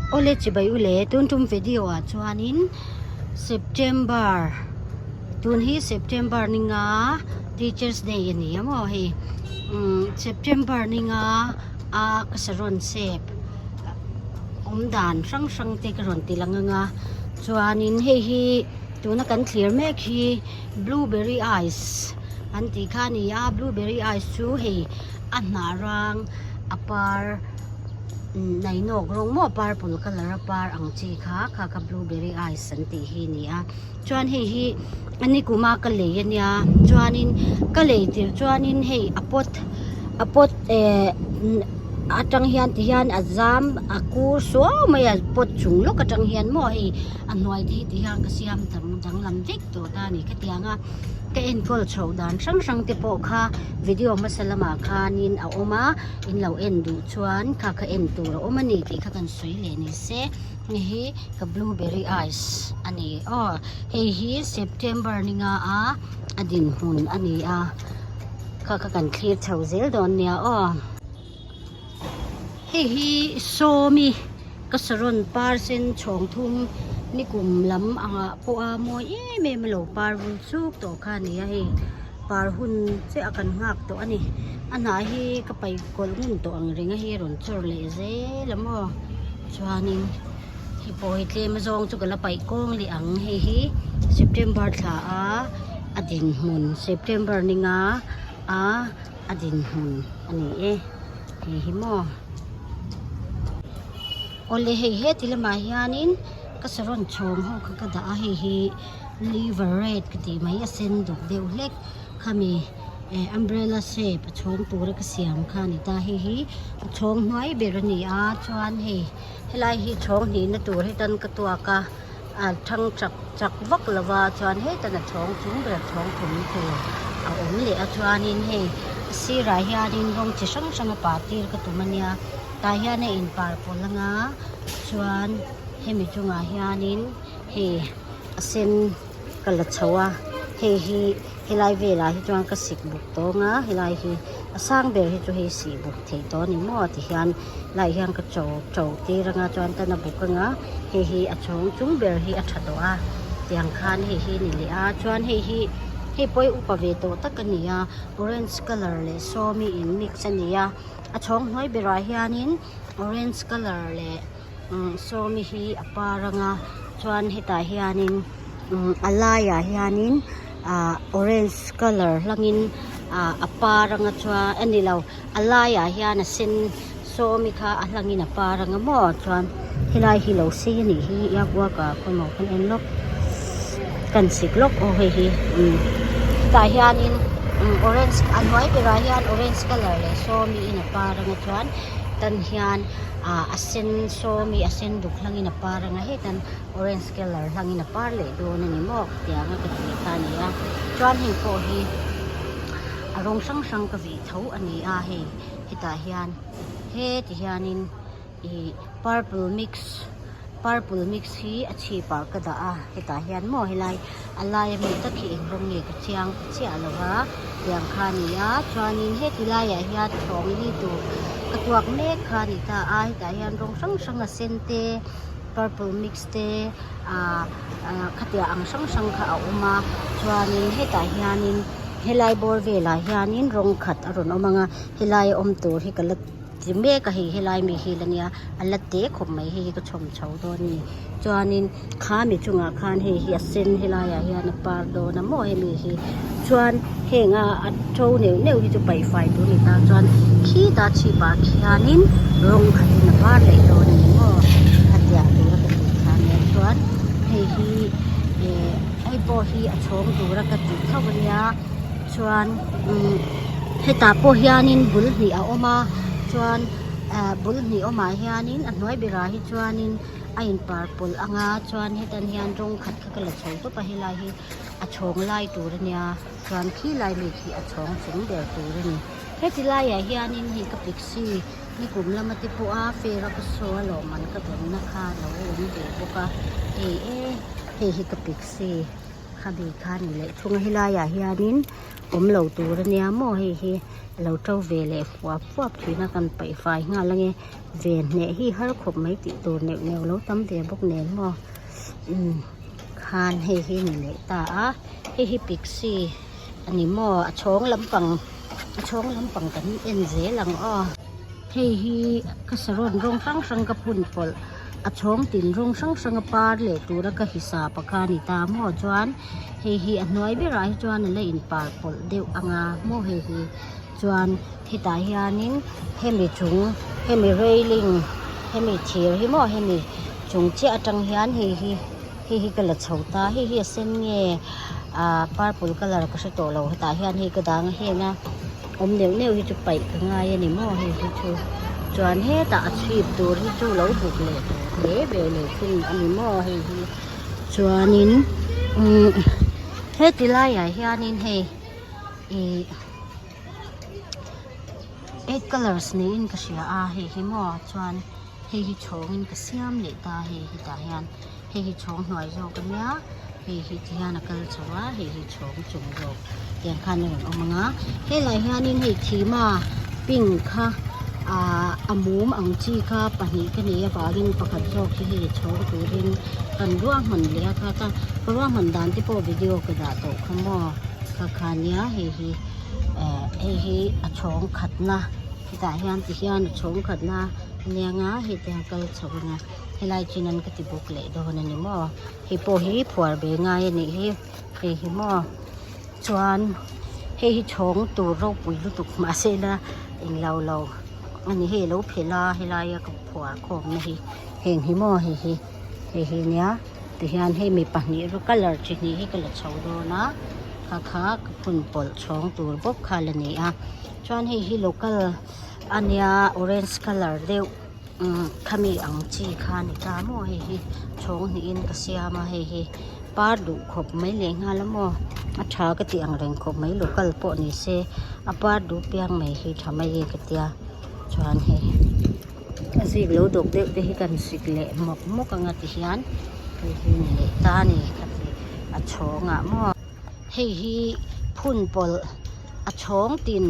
Awle chibai ule tun tum video ah chuanin September tun hi September ni nga Teachers Day a ni a maw hei umm September ni nga a ka saron sep awm dan hrang hrang te ka rawn ti lang ang a chuanin hei hi tuna kan thlir mek hi blueberry ice an tih kha a ni a blueberry ice chu hei a hnah rang a par nainawk rawng maw purple colour a par ang chi kha kha kha blueberry ice an tih hi a ni a chuan hei hi a ni kuma ka lei a nia chuanin ka lei tirh chuanin hei a pot a pot eh atang hian ti hian a zam a kur suau mai a pot chung lawk atang hian maw hei a hnuai te hi ti hian ka siam dang danglam vek tawh ta a ni khatiang a ka enkawl chhoh dan hrang hrang te pawh kha video hmasa lamah khanin a awm a in lo en duh chuan kha kha en tur a awm a ni tih kha kan sawi leh ni se hei hi ka blueberry ice a ni aw hei hi september ni nga a a dinhmun a ni a kha kha kan thlir chho zel dawn nia aw. Hei hi sawmi ka saron par sen chhawng thum nikum lam angah pawha mawi em em a lo par vul chuk tawh kha a ni a hei par hun chiah kan nghak tawh a ni a hnah hi ka paih kawlh ngun tawh ang reng a hei a rawn chawr leh zel a maw chuanin hei pawh hi tlem azawng chu ka la paih kawng leh ang hei hi September thla a a dinhmun September ni nga a. A dinhmun a ni e hei hi maw awle hei heti lamah hianin ka saron chhawng ho kha ka dah a hei hi liver red ka tih mai a sen duk deuh hlek khami eh umbrella shape a chhawng tura ka siam kha a ni ta hei hi a chhawng hnuai ber a ni a chuan hei helai hi chhawng hnihna tur hetan ka tuak a. a thang chak chak vak lo va chuan hetan a chhawng chung ber chhawng thum tur a awm leh a chuanin hei a sirah hianin rawng chi hrang hrang a par tir ka tum ania tah hian a in par pawlh anga chuan hemi chungah hianin hei a sen ka la chho a hei hi helai velah hi chuan ka sik buk tawng a helai hi a sang ber hi chu hei sih buk theih tawh a ni maw tihian lai hian ka cho to tir anga chuan tan a buk anga hei hi a chhawng chung ber hi a tha tawh a tiang khan hei hi a ni leh a chuan hei hi hei pawh hi upa ve tawh tak a ni a orange colour leh sawmi in mix a ni a a chhawng hnuai berah hianin orange colour leh umm sawmi hi a par anga chuan hetah hianin umm a laiah hianin ah orange colour hlangin ah a par anga chuan a ni lo a laiah hian a sen sawmi kha a hlangin a par anga maw chuan helai hi lo sei a nih hi iak uak ah khawimaw kan en lawk kan sik lawk aw hei hi umm tah hianin umm orange a hnuai berah hian orange colour leh sawmi in a par anga chuan tan hian ah a sen sawmi a sen duk hlangin a par anga hetan orange colour hlangin a par leh dawn a ni maw tiang a ka tih kha a ni a chuan heng pawh hi a rawng hrang hrang ka vih tho a ni a hei hetah hian heti hianin ih purple mix purple mix hi a chhip ah ka dah a hetah hian maw helai a lai ami tak hi eng rawng nge ka chiang ta chiah lo va tiang kha a ni a chuanin heti laiah hian thawng li tur ka tuak mek kha a ni ta a hetah hian rawng hrang hrang a sen te purple mix te ah khatiang ang hrang hrang kha a awm a chuanin hetah hianin helai bawr velah hianin rawng khat a rawn awm ang a helai a awm tur hi ka la ti mek a hei helai mi hi la nia a la te khawp mai hei hi ka chhawm chho dawn a ni chuanin kha mi chungah khan hei hi a sen helai ah hian a par dawn a maw hemi hi chuan heng a a to neuh neuh hi chu paih fai tur a ni ta chuan khitah chhipah khianin rawng khatin a var leh dawn a ni maw a tiang tura ka tih kha nia chuan hei hi eh hei pawh hi a chhawng tura ka tih tho a nia chuan umm hetah pawh hianin bul hnih a awm a chuan ah bul hnih awmah hianin a hnuai berah hi chuanin a in par pawlh ang a chuan hetan hian rawng khat kha ka la chho tawp a helai hi a chhawng lai tur a nia chuan khi lai mi khi a chhawng chung ber tur a ni heti laiah hianin hei ka pixie nikum lama te pawha fair a ka saw a lawmman ka dawnna kha a lo awm ve bawk a hei e hei hi ka pixie. Khami kha ni leh thung a helaiah hianin awm lo tur ania maw hei hi a lo to ve leh fuap fuap thin a kan paih fai nghal ange ve hneh hi har khawp mai tih tur neuh neuh lo tam ve bawk nen maw umm khan hei hi ni leh ta a hei hi pixie a ni maw a chhawng lampang a chhawng lampang kan en zel ang aw. Hei hi ka saron rawng hrang hrang ka phun pawlh a chhawng tin rawng hrang hrang a par leh tura ka hisap a kha a ni ta maw chuan hei hi a hnuai berah hi chuan a la in par pawlh deuh anga maw hei hi chuan hetah hianin hemi chung hemi railing hemi thir hi maw hemi chung chiah atang hian hei hi hei hi ka la chho ta hei hi a sen nge ah purple colour ka hre tawh lo hetah hian hei ka dang a heng a. Awm neuh neuh hi chu paih ka ngai a ni maw hei hi chu chuan hetah a chhip tur hi chu lo buk leh tawh hle ve leh thung a ni maw hei hi chuanin umm heti laiah hianin hei ihh eight colours niin ka hria a hei hi maw chuan hei hi chhawngin ka siam leh ta hei hetah hian. Hei hi chhawng hnuai zawk a nia hei hi ti hian a kal chho a hei hi chhawng chung zawk tiang khan a rawn awm ang a helaiah hianin hei thima pink kha ahh a mum ang chi kha pahnih ka nei avangin pakhat zawk hi hei chhawng turin kan ruahman leh a kha chuan ka ruahman dan te pawh video ka dah tawh kha maw kha kha nia hei hi eh hei hi a chhawng khatna hetah hian ti hian a chhawng khatna a nia nga hei te hian kal chho ang a. Helai chin an ka ti bawk leh dawn a ni maw hei pawh hi phuar ve ngai a nih hi hei hi maw chuan hei hi chhawng tur ropui lutuk mahse ila englo lo a ni hei alo phelh a helaia ka phuar khawm na hi heng hi maw hei hi hei hi nia tihian hei mi pahnih colour chi hnih hi ka la chho dawn a kha kha ka phun pawlh chhawng tur bawk kha la ni a chuan hei hi local a nia orange colour deuh. Umm khami ang chi kha a ni ta maw hei hi chhawng hnihin ka siam a hei hi par duh khawp mai leh nghal a maw a tha ka tih ang reng khawp mai local pawh ni se a par duh piang mai hi tha mai e ka tia chuan hei a zik lo dawk deuh te hi kan sik leh mawk mawk anga ti hian hei hi ni leh ta a ni ka ti a chhawngah maw. Hei hi phun pawlh a chhawng tin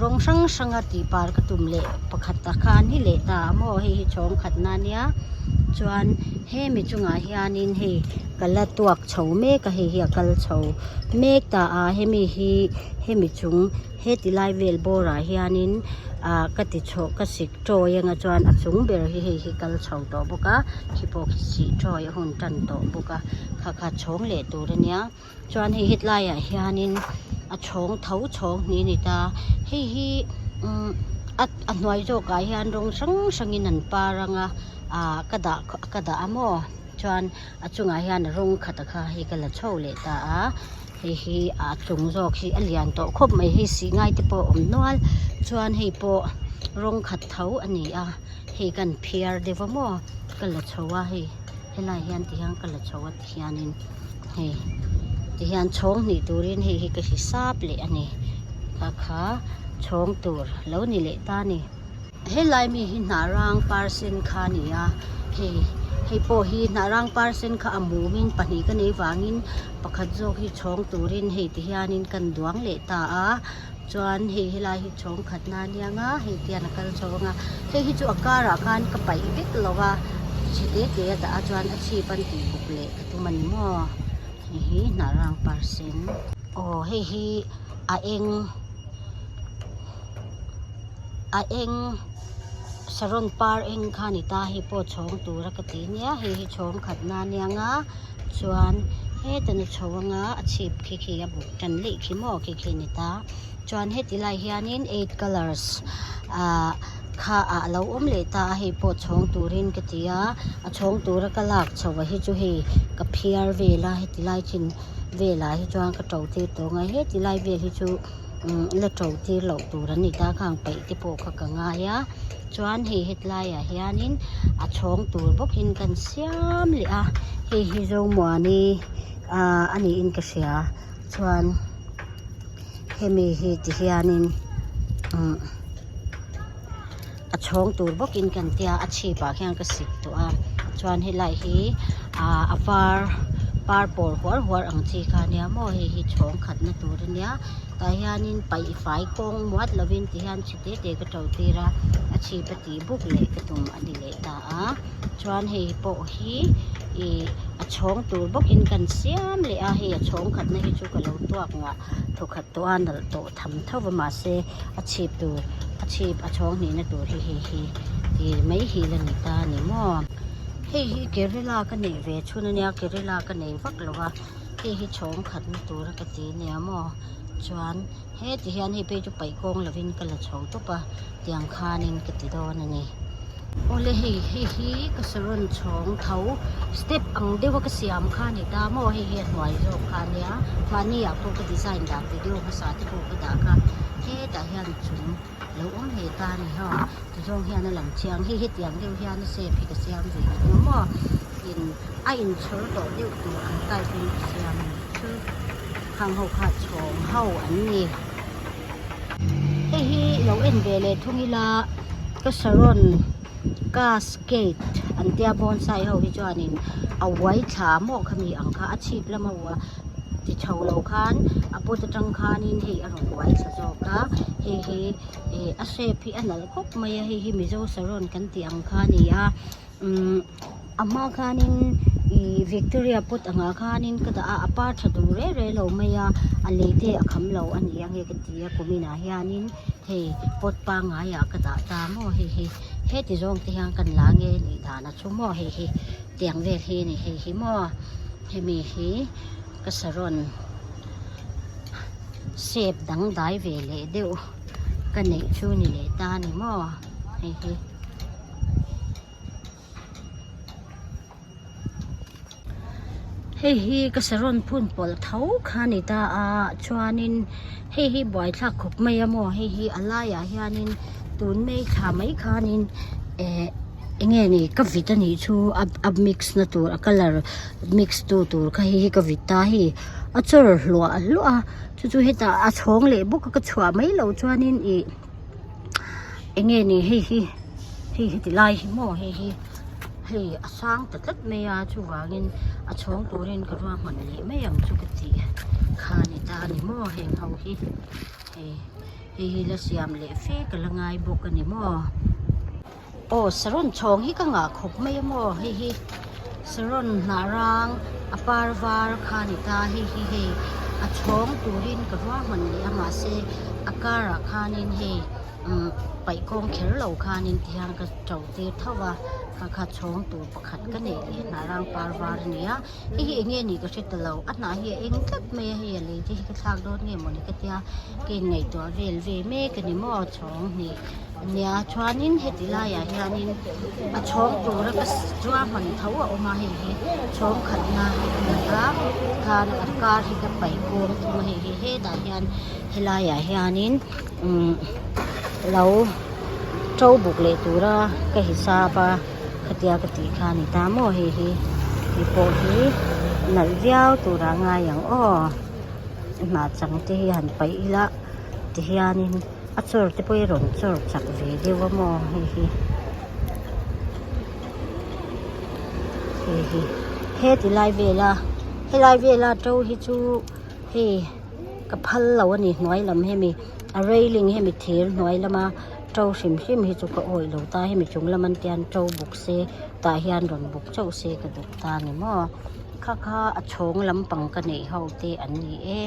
rawng hrang hranga tih par ka tum leh pakhat ta khan hi leh ta a maw hei hi chhawng khatna ania chuan hemi chungah hianin hei ka la tuak chho mek a hei hi a kal chho mek ta a hemi hi hemi chung heti lai vel bawrah hianin ah ka ti chho ka sik tawi anga chuan a chung ber hi hei hi kal chho tawh bawk a khi pawh khi sih tawi a hun tan tawh bawk a kha kha chhawng leh tur ania chuan hei hetlai ah hianin a chhawng tho chhawng hnih a ni ta hei hi umm a a hnuai zawk ah hian rawng hrang hrang in an par anga ah ka dah ka dah a maw chuan a chungah hian a rawng khat a kha hei ka la chho leh ta a hei hi a chung zawk hi a lian tawh khawp mai hei sih ngai te pawh a awm nual chuan hei pawh rawng khat tho a ni a hei kan phiar deuh a maw ka la chho a hei helai hian ti hian ka la chho a ti hianin hei ti hian chhawng hnih turin hei hi ka hisap leh a ni kha kha chhawng tur lo ni leh ta a ni. Helai mi hi hnah rang par sen kha a ni a hei hei pawh hi hnah rang par sen kha a mumin pahnih ka nei vangin pakhat zawk hi chhawng turin hei ti hianin kan duang leh ta a chuan hei helai hi chhawng khatna a nia nga hei te hian a kal chho ang a hei hi chu a karah khan ka paih vek lo a chhe te te a dah a chuan a chhip an tih buk leh ka tum a ni maw hei hi hnah rang par sen aw hei hi a eng. A eng saron par eng kha a ni ta hei pawh chhawng tura ka ti nia hei hi chhawng khatna a nia nga chuan heta na chho anga a chhip khi khi a buk tan leh khi maw khi khi a ni ta chuan heti lai hianin eight colours ah kha ah alo awm leh ta a hei pawh chhawng turin ka ti a a chhawng tura ka lak chho a hi chu hei ka phiar vel a heti lai chin velah hi chuan ka to tir tawh ang a heti lai vel hi chu. umm la to tir loh tur an ni ta khang peih te pawh kha ka ngai a chuan hei hetlaiah hianin a chhawng tur bawkin kan siam leh a hei hi zomuani ah a niin ka hria chuan hemi hi ti hianin umm a chhawng tur bawkin kan tia a chhipah khian ka sik tawh a chuan helai hi ah a var. Par pawl huar huar ang chi kha ania maw hei hi chhawng khatna tur ania tah hianin paih fai kawng muat lovin ti hian chhe te te ka to tir a a chhip a tih buk leh ka tum a ni leh ta a chuan hei pawh hi ih a chhawng tur bawkin kan siam leh a hei a chhawng khatna hi chu ka lo tuak ngah thawkhat tawh a nalh tawh tham tho va mahse a chhip tur a chhip a chhawng hnihna tur hi hei hi tih mai hi la ni ta a ni maw. Hei hi Kerala ka neih ve chhun ania Kerala ka nei vak lo a hei hi chhawng khatna tura ka ti ania maw chuan heti hian hei phei chu paih kawng lovin ka la chho tawp a tiang khanin ka ti dawn a ni. Awle hei hei hi ka saron chhawng tho step ang deuha ka siam kha a ni ta maw hei hi a hnuai zawk kha ania mahni ah pawh ka design dan video hmasa te pawh ka dah kha hetah hian chung lo awm ve ta a ni haw tizawng hian a lang chiang hei hetiang deuh hian a shape hi ka siam ve ang a maw in a inchhawr tawh deuh tur ang type in ka siam a nih chu khang ho kha chhawng ho an ni hei hi lo en ve leh thung ila ka saron cascade an tia bonsai ho hi chuanin a uai thla maw khami ang kha a chhip lama ua ti chho lo khan a pot atang khanin hei a rawn uai thla zawk a hei hi ih a shape hi a nalh khawp mai a hei hi mizo saron kan tih ang kha a ni a umm a hma khanin ih victoria pot angah khanin ka dah a a par tha duh reh reh lo mai a a lei te a kham lo a ni ang nge ka ti a kumin ah hianin hei pot pangngai ah ka dah ta maw hei hi heti zawng te hian kan la nge nih dan a chu maw hei hi. Tiang vel hi a ni hei hi maw hemi hi ka saron shape dangdai ve leh deuh ka neih chu ni leh ta a ni maw hei hi. Hei hi ka saron phun pawlh tho kha a ni ta a chuanin hei hi buaithlak khawp mai a maw hei hi a laiah hianin tun mai thla mai khanin eh. Enge ni ka vit a nih chu a a mix na tur a colour mix tu tur kha hei hi ka vit ta hei a chawr hluah hluah a chu chu hetah a chhawng leh bawk a ka chhuah mai loh chuanin ih enge ni hei hi hei heti lai hi maw hei hi hei a sang ta tlat mai a chuvangin a chhawng turin ka ruahman leh mai ang chu ka tih kha a ni ta a ni maw heng ho hi hei hei hi la siam leh fe ka la ngai bawk a ni maw. Aw saron chhawng hi ka ngah khawp mai a maw hei hi saron hnah rang a par var kha a ni ta hei hi hei a chhawng turin ka ruahman leh a mahse a karah khanin hei umm paih kawng kher lo khanin ti hian ka to tir tho a kha kha chhawng tur pakhat ka neih leh hnah rang par var a ni a hei hi eng nge nih ka hre ta lo a hnah hi a eng tlat mai a hei a lei te hi ka thlak dawn nge mawni ka tia ka inngaihtuah vel ve mek a ni maw chhawng hnih. Nia chuanin heti laiah hianin a chhawng tura ka ruahman tho a awm a hei hi chhawng khatna a ni a khan a kar hi ka paih kawng thung a hei hi hetah hian helaiah hianin umm lo to buk leh tura ka hisap a khatia ka tih kha a ni ta maw hei hi hei pawh hi nalh viau turah a ngai ang aw hnah chang te hi han paih ila tihianin. A chawr te pawh hi rawn chawr chak ve deuh a maw hei hi hei hi heti lai vela helai vela to hi chu hei ka phal lo a ni hnuai lam hemi a railing hemi thir hnuai lama to hrim hrim hi chu ka awih lo ta hemi chung lam an tian to buk se tah hian rawn buk chauh se ka duh ta a ni maw kha kha a chhawng lampang ka neih ho te an ni e.